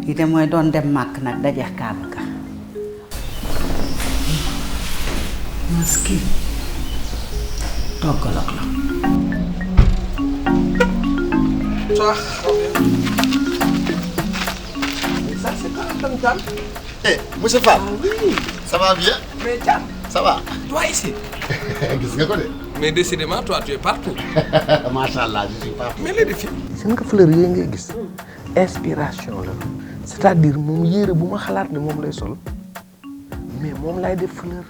lii de mooy doon dem màkk nag dajeex kaaba ga. maski toggalok la. Ça, ça c'est pas un Tam. Eh, monsieur Fall. Ah oui. Ça va bien? Mais Tam. Ça va? Toi ici. Gis nga ko de. Mais décidément, toi, tu es partout. Machallah, je suis partout. Mais les défis. C'est nga fleur yi ngay gis inspiration la c'est-à-dire moom yére bu ma xalaat ne moom lay sol mais moom lay def fleur.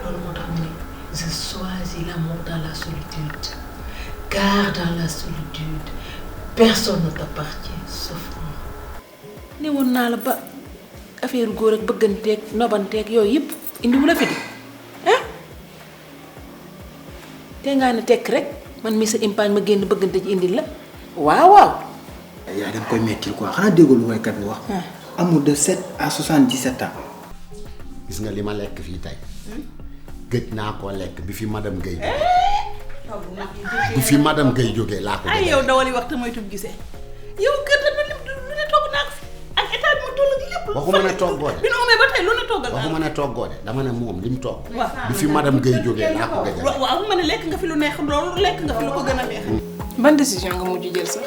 loolu moo tax mu ne je choisis l'amour dans la solitude car dans la solitude personne ne t'appartient sauf moi. ne woon naa la ba affaire góor ak bëgganteeg nobanteeg yooyu yëpp indiwu la fi di ah te ngaa ne tekk rek man mi sa impaañ ma génn bëggante ci indil la waaw waaw. yaa dem koy mettil quoi xanaa déggoo lu waykat bi wax. amour de 7 à 77 ans. Gis nga li ma lekk fii tey gëj naa koo lekk bi fi madame Guèye bu fi madame Guèye jógee laa ko ay yow dawali wax te mooy tub gisee yow kër tamit lu ne togg naa ko fi ak état bi ma toll ak lépp. waxuma ne toggoo de. bi nu amee ba tey lu ne toggal naa waxuma ne toggoo de dama ne moom li mu togg. waaw bi fi madame Guèye jógee laa ko gëj a lekk. waaw ma ne lekk nga fi lu neex loolu lekk nga fi lu ko gën a neex. ban décision nga mujj jël sax.